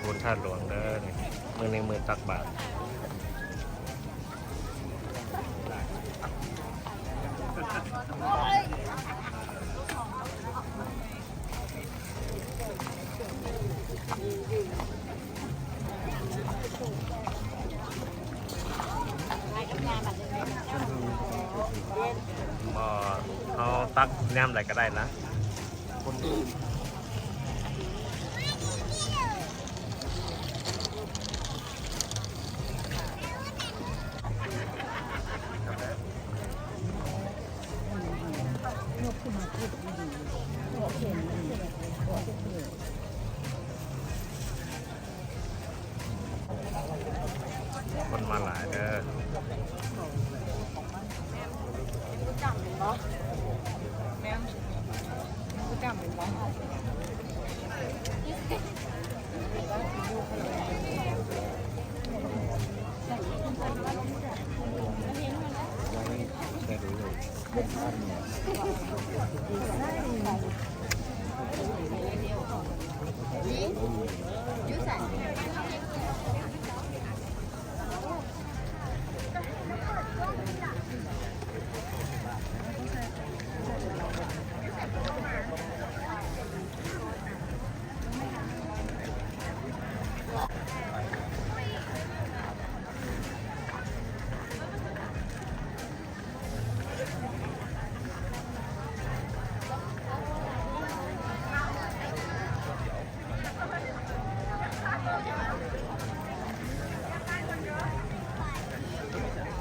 ບຸນທາດຫຼວງເດີ ມື້ນີ້ມື້ຕັກບາດ. ບໍ່ ເຮົາຕັກຍາມໃດກໍໄດ້ນະ. ຄົນມາຫຼາຍເດີ.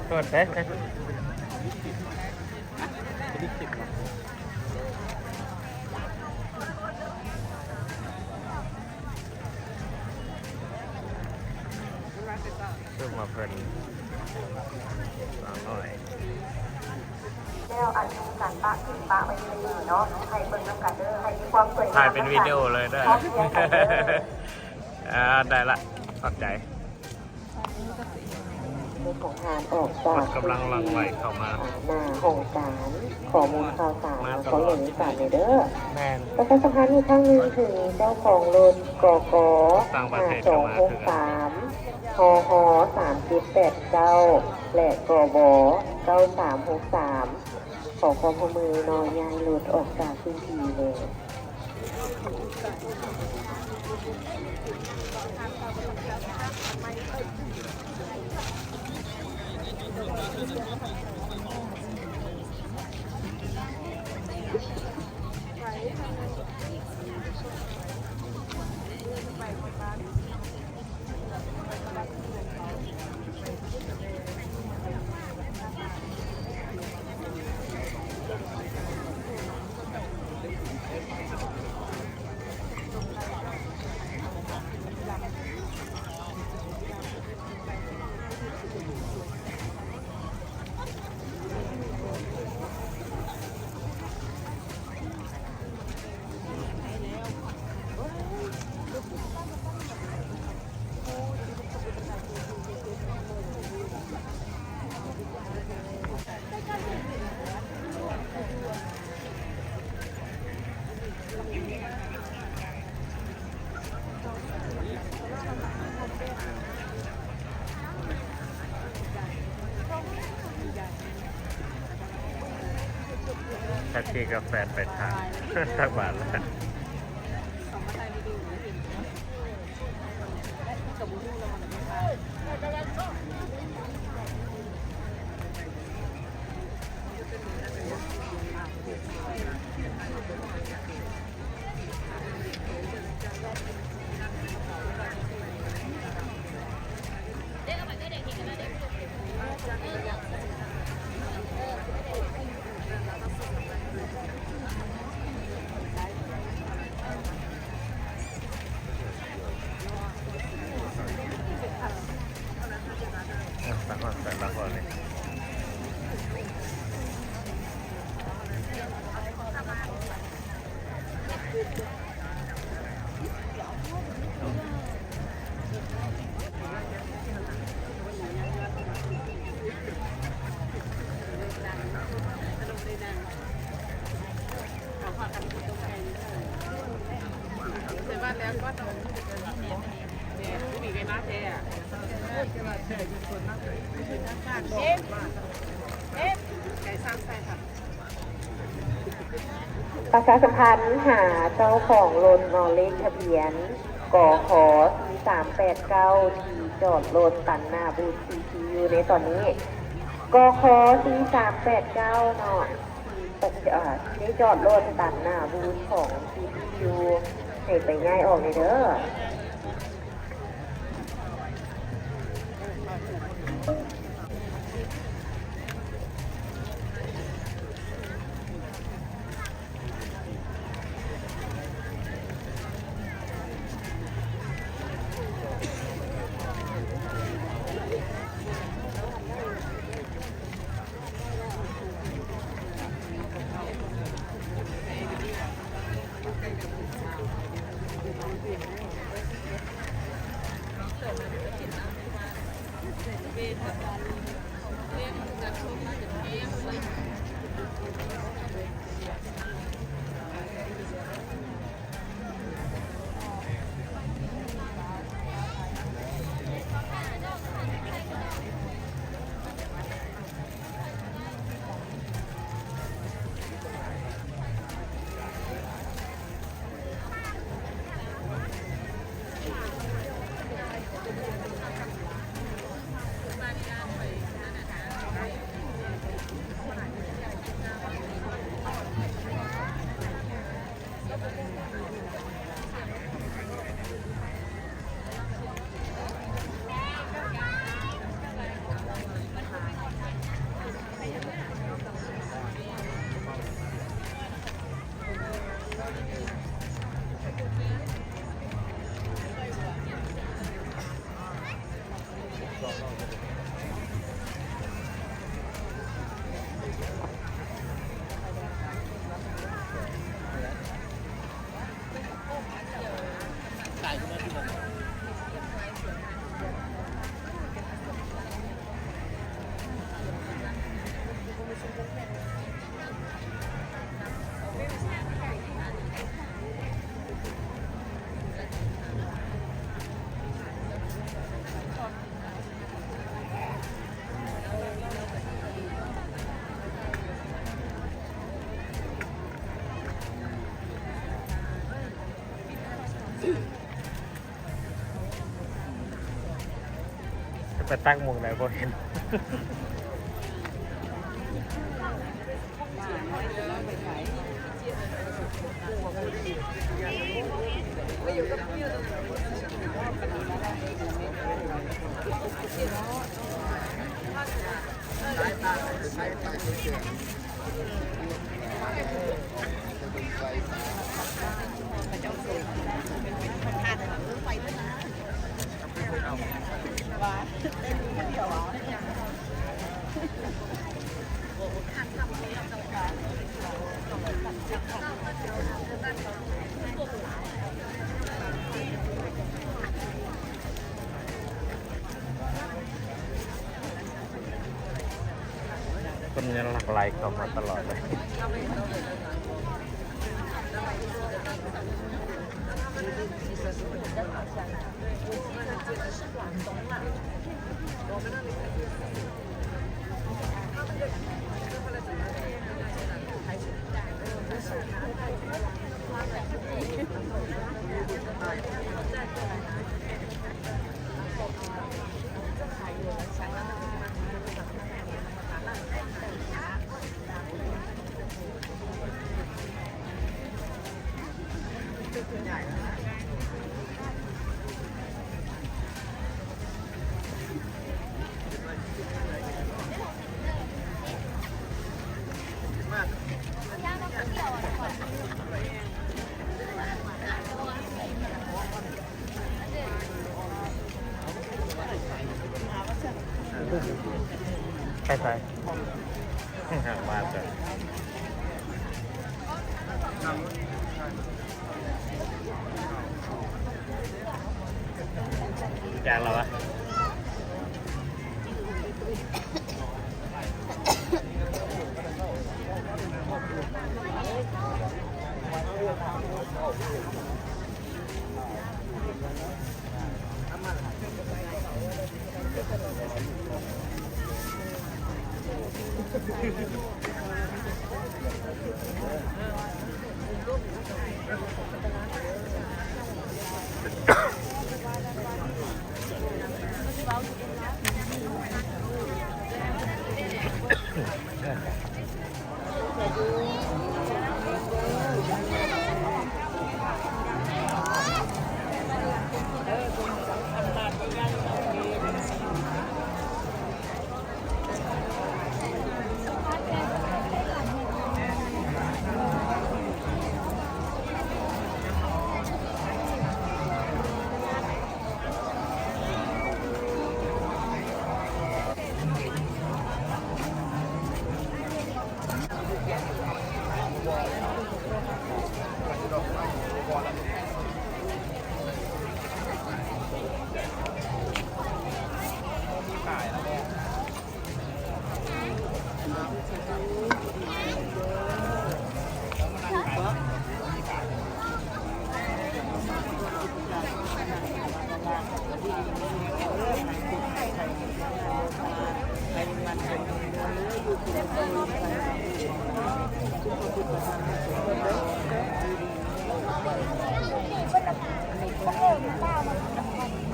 ເປີດເດ້. ຄືວ່າເພິ່ນສາວນ້ອຍ ແລ້ວອັນມີການປະຖິ້ມປະໄວ້ຊື່ໆເນາະ ໃຫ້ເບິ່ງນຳກັນເດີ ໃຫ້ມີຄວາມສວຍງາມ ຖ່າຍເປັນວິດີໂອເລີຍເດີ ພ້ອມພຽງກັນເດີ. ອ່າ ໄດ້ລະ ຂອບໃຈ. ຂອງງານອອກຈາກ ກຳລັງຫຼັ່ງໄຫຼເຂົ້າມາ ໜ້າຫ້ອງການຂໍ້ມູນຂ່າວສານ ມາຕະຫຼອດ ຂອງເລື່ອງນີ້ສານນີ້ເດີ. ແມ່ນ ປະຊາສຳພັນອີກຄັ້ງໜຶ່ງເຖິງເຈົ້າຂອງລົດ ກກ ຫ້າສອງຫົກສາມ ຮຮ ສາມເຈັດແປດເກົ້າ ແລະ ກບ ເກົ້າສາມຫົກສາມ ຂໍຄວາມຮ່ວມມືເນາະ ຍ້າຍລົດອອກຈາກພື້ນທີ່ແດ່. ແທັກຊີກັບແຟນໄປຖ້າ ຕັກບາດແລ້ວ. ເອີ ປະຊາສຳພັນຫາເຈົ້າຂອງລົດເນາະ ເລກທະບຽນ ກຂ ສີ່ສາມແປດເກົ້າ ທີ່ຈອດລົດຕັນໜ້າບູດ ຊີພີຢູ ໃນຕອນນີ້ ກຂ ສີ່ສາມແປດເກົ້າ ເນາະ ທີ່ ເອີ ທີ່ໄດ້ຈອດລົດຕັນໜ້າບູດຂອງ ຊີພີຢູ ໃຫ້ໄປຍ້າຍອອກແດ່ເດີ. ຈະໄປຕັກໝ່ອງໃດບໍ່ເຫັນ. ຄົນຍັງຫຼັ່ງໄຫຼເຂົ້າມາຕະຫຼອດເລີຍ. ໄປໃສ? ມາເທື່ອ ຈາກແລ້ວວະ. ເ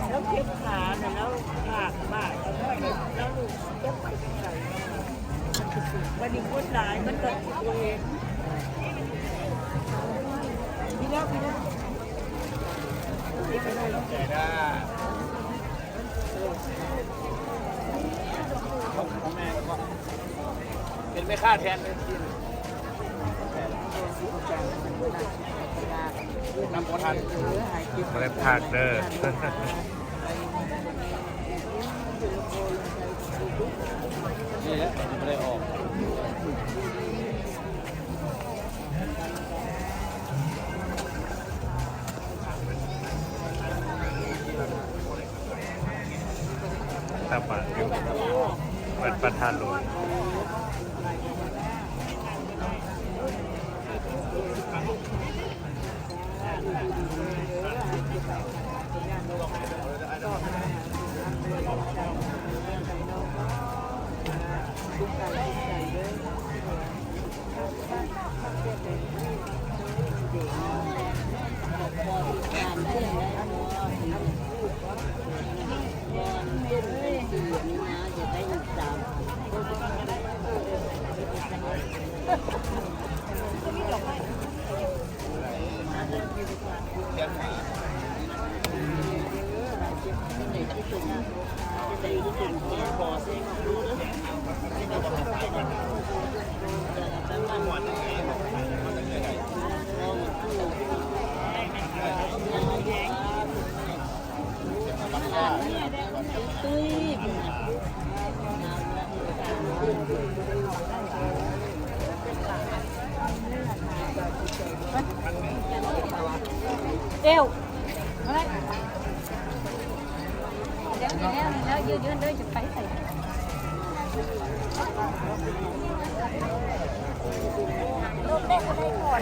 ແລ້ວເຈັບຂານະ ແລ້ວຂາດບາດ ແລ້ວລູກ ບັດນີ້ຄົນຫຼາຍ ມັນກໍຊິບໍ່ເຫັນ. ເປັນແມ່ຄ້າແທນເດີ. ນຳບໍ່ທັນ ບໍ່ໄດ້ພາກເດີ. ນີ້ແຫຼະ ບໍ່ໄດ້ອອກ. ຕາບາດຢູ່ວັດພະທາດຫຼວງ. เอว มาเลย เดี๋ยว เดี๋ยว เดี๋ยว ยืน ยืน เดี๋ยวจะไปใส่ ลงได้ก็ได้ก่อน